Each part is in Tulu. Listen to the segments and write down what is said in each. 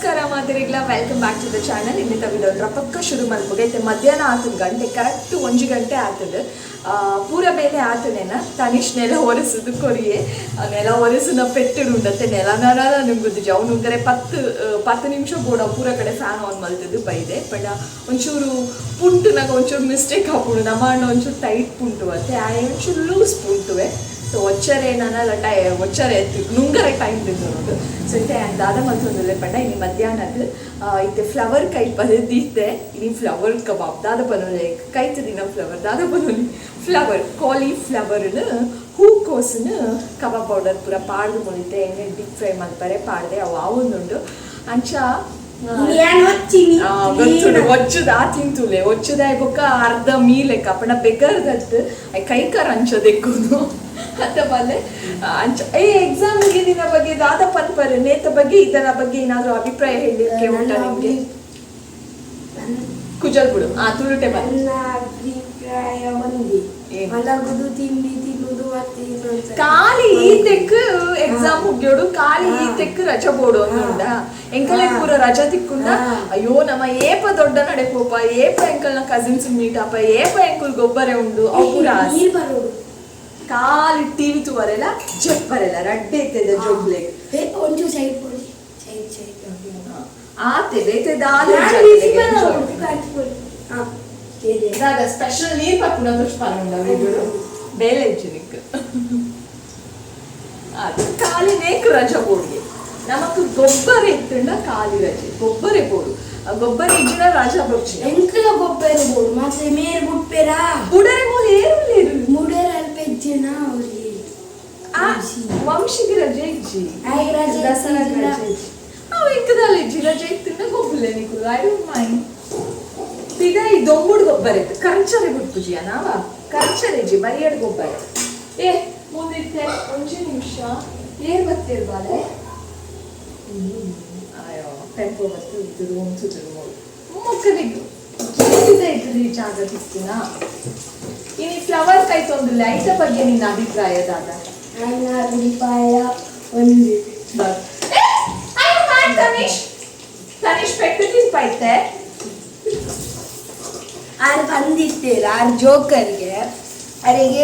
ನಮಸ್ಕಾರ ಮಾತೆರೆಗ್ಲ, welcome back to the channel. ಇನ್ನಿತ video ರಪಕ್ಕ ಶುರು ಮಲ್ಪುಗ. ಇತ್ತೆ ಮಧ್ಯಾಹ್ನ ಆತದ, ಗಂಟೆ ಕರೆಕ್ಟ್ 1 ಗಂಟೆ ಆತದ. ಪೂರ ಬೇಲೆ ಆತನೇನ. ತನಿಷ್ ನೆಲ ಒರೆಸುದು ಕೊರಿಯೆ. ಆ ನೆಲ ಒರೆಸುನ ಪೆಟ್ಟುಡು ಉಂಡತ್ತೆ. ನೆಲ ನರ ನುಂಗುದು ಅವು ನುಂಗರೆ 10 10 ನಿಮಿಷ ಬೋಡ. ಪೂರ ಕಡೆ ಫ್ಯಾನ್ ಆನ್ ಮಲ್ತದ್ದು ಬೈದೆ. ಬಟ್ ಒಂಚೂರು ಪುಂಟುನಾಗ ಒಂಚೂರು ಮಿಸ್ಟೇಕ್ ಆಪುಂಡು. ನಮ್ಮ ಅಣ್ಣ ಒಂಚೂರು ಟೈಟ್ ಪುಂಟು ಅತ್ತೆ, ಆಯೆ ಒಂಚೂರು ಲೂಸ್ ಪುಂಟುವೆ. ಸೊ ಒಚ್ಚರೆ ನನಲ ಟೈ ಒಚ್ಚರೆ ಎತ್ತು ನುಂಗರೆ ಟೈಮ್ ತಿಂದೋದು. ಸೊ ಇತ್ತೆ ದಾದ ಮಲ್ತೊಂದುಲ್ಲೆ ಪಂಡ, ಇನಿ ಮಧ್ಯಾಹ್ನದ ಇತ್ತೆ ಫ್ಲವರ್ ಕೈ ದೀತೆ. ಇನಿ ಫ್ಲವರ್ ಕಬಾಬ್ ದಾದ ಪನೊಲಿ, ಕೈತ ದಿನ ಫ್ಲವರ್ ದಾದ ಪನೊಲಿ, ಫ್ಲವರ್ ಕಾಲಿಫ್ಲವರ್ನ ಹೂಕೋಸನ್ನ ಕಬಾಬ್ ಪೌಡರ್ ಪೂರ ಪಾಡ್ದು ಮುಲಿತೆ ಎಣ್ಣೆ ಡೀಪ್ ಫ್ರೈ ಮಲ್ಪರೆ ಪಾಡ್ದೆ. ಅವು ಆವೊಂದುಂಡು ಅಂಚ. ಗೊತ್ತುಂಡು, ಒಚ್ಚುದ ಆ ತಿಂತುಲೆ ಒಚ್ಚುದ ಬೊಕ್ಕ ಅರ್ಧ ಮೀಲೆಕ್ಕ ಪಂಡ ಬೆಗರ್ದತ್ತು ಕೈಕರ್ ಅಂಚದೆಕ್ಕುನು ಅತ್ತ ಬಲ್ಲೆ ಅಂಚ. ಏ, ಎಕ್ಸಾಮ್ ಮುಗಿದಿನ ಬಗ್ಗೆ ದಾದ ಪನ್ಪರ್? ನೇತ ಬಗ್ಗೆ, ಇದರ ಬಗ್ಗೆ ಏನಾದ್ರೂ ಅಭಿಪ್ರಾಯ ಹೇಳಲಿಕ್ಕೆ ಉಂಟಾ ನಿಮ್ಗೆ? ಕುಜಲ್ ಬಿಡು, ಆ ತುಳುಟೆ ಬನ್ನಿ. ನನ್ನ ಅಭಿಪ್ರಾಯ ಒಂದೇ. ಏನು? ಮಲಗುದು, ತಿಂಡಿ ತಿನ್ನುದು, ಮತ್ತೆ ಇನ್ನೊಂದ್ಸತಿ. ಖಾಲಿ ಈತೆಕ್ ಎಕ್ಸಾಮ್ ಮುಗಿಯೋಡು, ಖಾಲಿ ಈತೆಕ್ ರಜಾ ಬೋಡು ಅಂದುಂಡ. ಎಂಕಲೆ ಪೂರ ರಜಾ ತಿಕ್ಕುಂಡ ಅಯ್ಯೋ, ನಮ್ಮ ಏಪ ದೊಡ್ಡ ನಡೆ ಪೋಪ, ಏಪ ಎಂಕಲ್ನ ಕಸಿನ್ಸ್ ಮೀಟ್ ಆಪ, ಏಪ ಎಂಕುಲ್ ಗೊಬ್ಬರ ಉಂಡು, ಅವು ಪೂರ ಆಸೆ. ನೀರ್ ಬರೋಡು. ಖಾಲಿ ಟಿವಿ ತೂವರೆಲ್ಲ, ಜಪ್ಪರೆಲ್ಲ ರಡ್ಡೆ ಇತ್ತದ ಜೋಬ್ಲೆ. ಏ, ಒಂಚೂರು ಸೈಡ್ ಕೊಡಿ, ಸೈಡ್ ಸೈಡ್. ಆತೆ ಬೇತೆ ದಾಲ. ದಾದ ಸ್ಪೆಷಲ್ ನೀರ್ ಪಕ್ಕುನ ದುಷ್ಪಾನ ಬೇಲೆ ನಿಕ್ ಅದು. ಖಾಲಿ ನೇಕ್ ರಜಾ ಬೋಡ್ಗೆ ನಮಕ್ ಗೊಬ್ಬರ ಇತ್ತುಂಡ ಖಾಲಿ ರಜೆ ಗೊಬ್ಬರೇ ಬೋಡು. ಆ ಗೊಬ್ಬರ ಇಜ್ಜಿನ ರಜಾ ಬೊರ್ಚಿ. ಎಂಕಲ ಗೊಬ್ಬರ ಬೋಡು, ಮತ್ತೆ ಮೇರ್ ಬುಟ್ಪೇರಾ? ಬುಡರೆ ಮೂಲ ಏರು ಲೇರು. ಮುಡೇರ ಅಲ್ಪ ಹೆಜ್ಜೆನಾ ಅವ್ರಿಗೆ? ಆ ವಂಶಿಗೆ ರಜೆ ಇಜ್ಜಿ. ಆಯ್ ರಜೆ ದಸರಾಗ್ ಇತ್ತಿಲ್ಲ. ರಜೆ ಇಜ್ಜಿ. ಅವ್ ಎಂಕದಲ್ಲ ಇಜ್ಜಿ. ರಜೆ ಇತ್ತುಂಡ ಗೊಬ್ಬುಲೆ ನಿಕುಲು, I don't mind. ಪಿದಾಯಿ ದೊಂಬುಡು ಗೊಬ್ಬರ ಇತ್ತು, ಕಂಚರೆ ಬುಡ್ಪುಜಿಯ ನಾವ ಕಂಚರೆ ಇಜ್ಜಿ, ಬರಿಯಡ್ ಗೊಬ್ಬರ. ಏ, ಮುಂದಿತ್ತೆ ಒಂಜಿ ನಿಮಿಷ. ಏರ್ ಬತ್ತೇರ್ ಬಾಲೆ? ಅಯ್ಯೋ, ಟೆಂಪೋ ಬತ್ತು ಇದು ಒಂಚೂರು ಮೂರು ಮೊಕ್ಕಲಿಗೆ ಕೇಳಿದ ಇದ್ರಿ ಜಾಗ ತಿಕ್ಕಿನ. ಇನಿ ಫ್ಲವರ್ ಕೈ ತೊಂದಿಲ್ಲ, ಐತ ಬಗ್ಗೆ ನಿನ್ನ ಅಭಿಪ್ರಾಯ ದಾದ? ನನ್ನ ಅಭಿಪ್ರಾಯ ಒಂದು. ತನಿಷ್, ತನಿಷ್ ಪೆಟ್ಟು ತಿನ್ಪೈತೆ. ಆರು ಬಂದಿತ್ತೇರ ಆರು ಜೋಕರ್ಗೆ ಅರೆಗೆ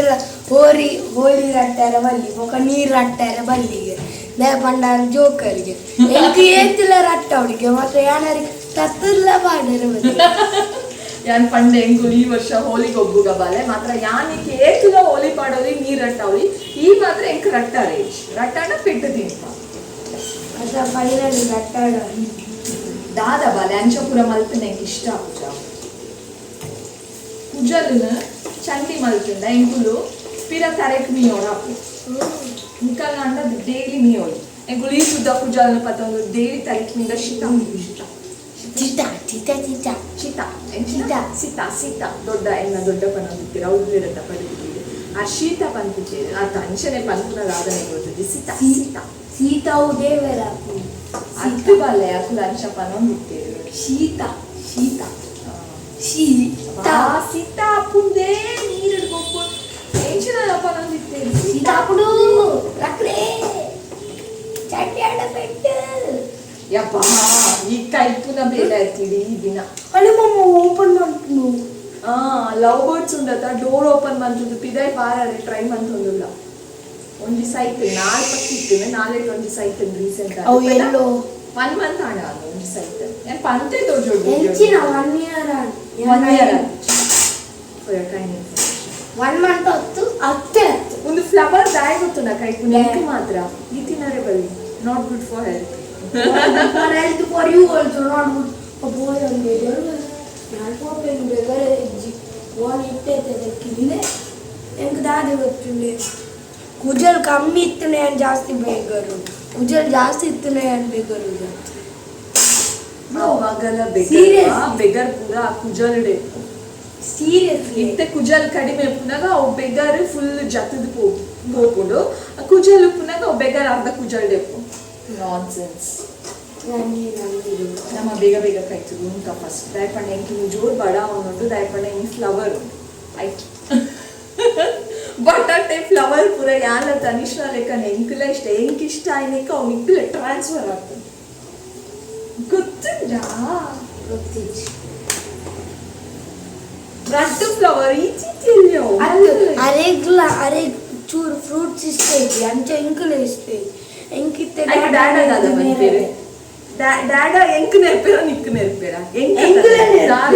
ಹೋರಿ ಹೋಳಿ ರಟ್ಟಾರ ಬಲ್ಲಿ ಬೊಕ ನೀರು ರಟ್ಟಾರ ಬಲ್ಲಿಗೆ ದೇ ಪಂಡಾರ ಜೋಕರ್ಗೆ ಎಂಕ್ ಏತಿಲ್ಲ ರಟ್ಟ ಅವಳಿಗೆ ಮತ್ತೆ ಯಾನರಿಗೆ ತತ್ತಲ್ಲ ಪಾಡರ ಬಲ್ಲಿ. ಯಾನ್ ಪಂಡೆ, ಎಂಕುಲು ಈ ವರ್ಷ ಹೋಲಿ ಗೊಬ್ಬುಗ ಬಾಲೆ. ಮಾತ್ರ ಯಾನಿಕ್ ಏತುಲ ಹೋಲಿ ಪಾಡೋಲಿ, ನೀರ್ ರಟ್ಟಾವಲಿ. ಈ ಮಾತ್ರ ಎಂಕ್ ರಟ್ಟಾರೆ, ರಟ್ಟಾಣ ಪೆಟ್ಟು ತಿನ್ಪ. ಮತ್ತೆ ಫೈನಲ್ ರಟ್ಟಾಡ. ದಾದ ಬಾಲೆ, ಅಂಚಪುರ ಮಲ್ಪನ ಎಂಕ್ ಇಷ್ಟ ಆಪುಜ. ಕುಜಲ್ನ ಚಂಡಿ ಮಲ್ತುಂಡ ಎಂಕುಲು ಪಿರ ತರೆಕ್ ಮೀಯೋಡ ಅಪ್ಪು ಮುಖಲ್ನಾಂಡ ಡೈಲಿ ಮೀಯೋಡು. ಎಂಕುಲು ಈ ಸುದ್ದ ಕುಜಲ್ನ ಪತ್ತೊಂದು ಡೈಲಿ ತರೆಕ್ ಮೀಂದ ಶೀತ ಶೀತ. ಚಿಟ ಚಿಟ ಚಿಟ. ಶೀತ. ಎಂಚಿನ ಸೀತಾ ಸೀತಾ ದೊಡ್ಡ ಎನ್ನ ದೊಡ್ಡ ಪನೊಂದಿತ್ತೀರ ಅವ್ರು ಪಡೆದಿದ್ದೀರಿ. ಆ ಶೀತ ಪನ್ಪುಜಿ ಆ ಅಂಚನೆ ಪನ್ಪುನ ದಾದನೆ ಗೊತ್ತುಜಿ. ಸೀತಾ ಸೀತಾ. ಸೀತಾವು ದೇವರ. ಅತ್ತು ಬಾಲೆ, ಅಕುಲು ಅಂಚ ಪನೊಂದಿತ್ತೇರು. ಶೀತ ಶೀತ ಶೀತ. ಆ ಸೀತಾ ಅಪ್ಪುಂದೇ ನೀರು ಗೊಬ್ಬು ಎಂಚಿನ ಪನೊಂದಿತ್ತೇರು. ಸೀತಾಪುಡು ರಕ್ರೆ ಚಂಡಿ ಪೆಟ್ಟು. ಯಪ್ಪ, ಈ ಕೈಪುನ ಬೇಲೆ ಆಯ್ತಿಡಿ ಈ ದಿನ. ಅಲ್ಲ ಮಮ್ಮ, ಓಪನ್ ಮಾಡ್ತು. ಆ ಲವ್ ಬರ್ಡ್ಸ್ ಉಂಡತ, ಡೋರ್ ಓಪನ್ ಮಂತುಂದು ಪಿದಾಯ್ ಪಾರರೆ ಟ್ರೈ ಮಂತೊಂದುಲ್ಲ. ಒಂಜಿ ಸೈಟ್ ನಾಲ್ ಪಕ್ಕಿ ಇತ್ತು, ನಾಲೆಟ್ ಒಂಜಿ ಸೈಟ್ ರೀಸೆಂಟ್. ಅವು ಎಲ್ಲೋ? ಒನ್ ಮಂತ್ ಆಂಡ ಅದು ಒಂಜಿ ಸೈಟ್. ಏನ್ ಪಂತೆ ತೋಜೋಡು. ಎಂಚಿನ one year? One year, for your kind information. One month ಹೊತ್ತು ಅತ್ತೆ ಹತ್ತು. ಒಂದು ಫ್ಲವರ್ ದಾಯ ಗೊತ್ತುಂಡ ಕೈಪು ನೆಕ್ ಮಾತ್ರ ಈ ತಿನ್ನರೆ ಬಲ್ಲಿ, not good for health. For health, for you also not good. Boy ಒಂದು ಬೇಗರು ನಾನು ಪೋಪೆನ್ ಬೇಗರೆ ಇಜ್ಜಿ ಓನ್ ಇಟ್ಟೈತೆ ದಕ್ಕಿಂದೆ. ಎಂಕ್ ದಾದೆ ಗೊತ್ತುಂಡೆ? ಕುಜಲ್ ಕಮ್ಮಿ ಇತ್ತು ನಾನು ಜಾಸ್ತಿ ಬೇಗರು, ಕುಜಲ್ ಜಾಸ್ತಿ ಇತ್ತು ನಾನು ಬೇಗರು ಜಾಸ್ತಿ. ಅವಾಗಲ ಬೆಗರ್. Seriously? ಬೆಗರ್ ಪೂರ ಕುಜಲ್ಡೆ. ಸೀರಿಯಸ್ಲಿ. ಇತ್ತೆ ಕುಜಲ್ ಕಡಿಮೆ ಉಪ್ಪುನಾಗ ಅವು ಬೆಗರ್ ಫುಲ್ ಜತ್ತದ ಪೋಪುಂಡು. ಕುಜಲ್ ಉಪ್ಪುನಾಗ ಅವು ಬೆಗರ್ ಅರ್ಧ ಕುಜಲ್ ಡೆಪ್ಪು. ನಾನ್ಸೆನ್ಸ್. ನಮ್ಮ ಬೇಗ ಬೇಗ ಕೈತುದು ಉಂಟ ಫಸ್ಟ್. ದಾಯಪಂಡ ಎಂಕ್ ಜೋರ್ ಬಡ ಉಂಟು. ದಾಯಪಂಡ ಇನ್ ಫ್ಲವರ್ ಉಂಟು ಐಟ್ ಬಟಾಟೆ ಫ್ಲವರ್ ಪೂರ ಯಾಲ ತನಿಷ್ನ ಲೆಕ್ಕ ಎಂಕುಲ ಇಷ್ಟ. ಎಂಕ್ ಇಷ್ಟ ಆಯ್ನೆಕ್ಕ ಅವು ನಿಕ್ಕಲ ಟ್ರಾನ್ಸ್ಫರ್ ಆಗ್ತದೆ. ಗೊತ್ತುಜಾ? ಗೊತ್ತಿಜ್ಜಿ. ರಡ್ಡ್ ಫ್ಲವರ್ ಈಚಿಚಿಲ್ಯೋ. ಅದು ಅರೆಗ್ಲ ಅರೆಗ್ ಚೂರು ಫ್ರೂಟ್ಸ್ ಇಷ್ಟ ಐತಿ, ಅಂಚ ಎಂಕುಲು ಇಷ್ಟ ಐತಿ ಎಂಕಿತ್ತೆ. ಐಕ್ ಡ್ಯಾಡ ದಾದ ಪನ್ಪೆರ್? ಡ್ಯಾಡ ಎಂಕ್ ನೆರ್ಪೆರ, ನಿಕ್ಕ್ ನೆರ್ಪೆರ? ಎಂಕ್ ಎಂಕುಲೆ ನೆರ್ಪೆರ್. ದಾದ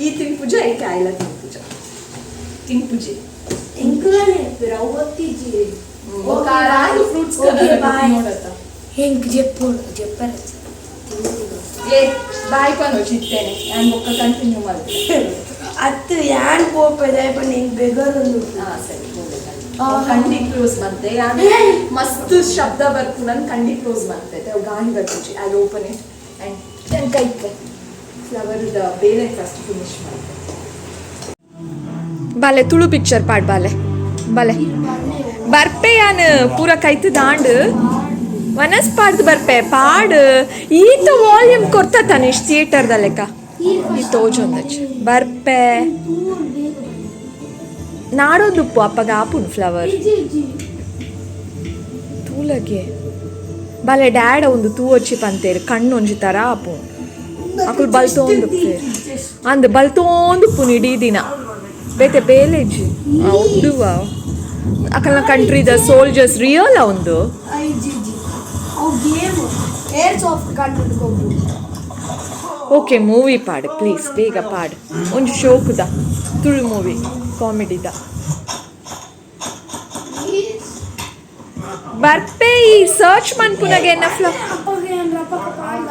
ಈ ತಿನ್ಪುಜ, ಐಕ್ ಆಯ್ಲ ತಿನ್ಪುಜ, ತಿನ್ಪುಜಿ. ಎಂಕುಲ ನೆರ್ಪೆರ್, ಅವು ಗೊತ್ತಿಜ್ಜಿ. ಬೊಕ್ಕ ಆರಾದ್ ಫ್ರೂಟ್ಸ್. Okay, bye. ಎಂಕ್ ಜೆಪ್ಪೋಡು ಜೆಪ್ಪರ. ಏ, ಬಾಯ್ ಪನೋ ಚಿತ್ತೇನೆ, ಯಾನ್ ಬೊಕ್ಕ ಕಂಟಿನ್ಯೂ ಮಲ್ಪೆ. ಅತ್ತು, ಯಾನ್ ಪೋಪೆದ ಪಂಡ ಎಂಕ್ ಬೆಗರೊಂದು. ಹಾ, ಸರಿ. ಕಂಡಿ ಕ್ಲೋಸ್ ಮಂತೆ ಯಾನ್. ಮಸ್ತ್ ಶಬ್ದ ಬರ್ಪು, ನನ್ ಕಂಡಿ ಕ್ಲೋಸ್ ಮಂತೆ, ಗಾಳಿ ಬರ್ಪುಜಿ. I open it and ನನ್ನ ಕೈಕ್ ಫ್ಲವರ್ the ಬೇಲೆ ಫಸ್ಟ್ ಫಿನಿಶ್ ಮಾಡ್ತೆ. ಬಾಲೆ, ತುಳು ಪಿಕ್ಚರ್ ಪಾಡ್ ಬಾಲೆ, ಬಾಲೆ. ಬರ್ಪೆ ಯಾನ್, ಪೂರ ಕೈತು ದಾಂಡ್ ವನಸ್ ಪಾಡ್ದು ಬರ್ಪೆ. ಪಾಡ್. ಈತ ವಾಲ್ಯೂಮ್ ಕೊರ್ತ ತನಿಷ್ ಥಿಯೇಟರ್ದ ಲೆಕ್ಕ ಈ ತೋಜೊಂದಚ್ ಬರ್ಪೆ. ನಾಡೊಂದುಪ್ಪು ಅಪ್ಪಗ ಆಪುಂಡು ಫ್ಲವರ್. ತೂಲಗೆ ಬಾಲೆ, ಡ್ಯಾಡ ಒಂದು ತೂವೊಚ್ಚಿ ಪಂತೇರು, ಕಣ್ಣು ಒಂಜಿ ತರ ಆಪುಂಡು. ಅಕುಲು ಬಲ್ತೊಂದು ಅಂದ್ ಬಲ್ತೊಂದುಪ್ಪುನು ಇಡೀ ದಿನ, ಬೇತೆ ಬೇಲೆಜ್ಜಿ. ಉಂಡುವ ಅಕಲ್ನ ಕಂಟ್ರಿದ ಸೋಲ್ಜರ್ಸ್ ರಿಯಲ್ ಒಂದು. ಅವು ಗೇಮ್ ಏರ್ ಸಾಫ್ಟ್ ಕಂಡು. ಓಕೆ, ಮೂವಿ ಪಾಡು ಪ್ಲೀಸ್, ಬೇಗ ಪಾಡು. ಒಂಜಿ ಶೋಕುದ ತುಳು ಮೂವಿ, ಕಾಮಿಡಿದ. ಬರ್ಪೆ, ಈ ಸರ್ಚ್ ಮನ್ಪುನಗೆ ಎನ್ನ ಫ್ಲ ಅಪ್ಪಗೆ ಏನ್ರ ಅಪ್ಪಕ್ಕ ಪಾಡ್ದ.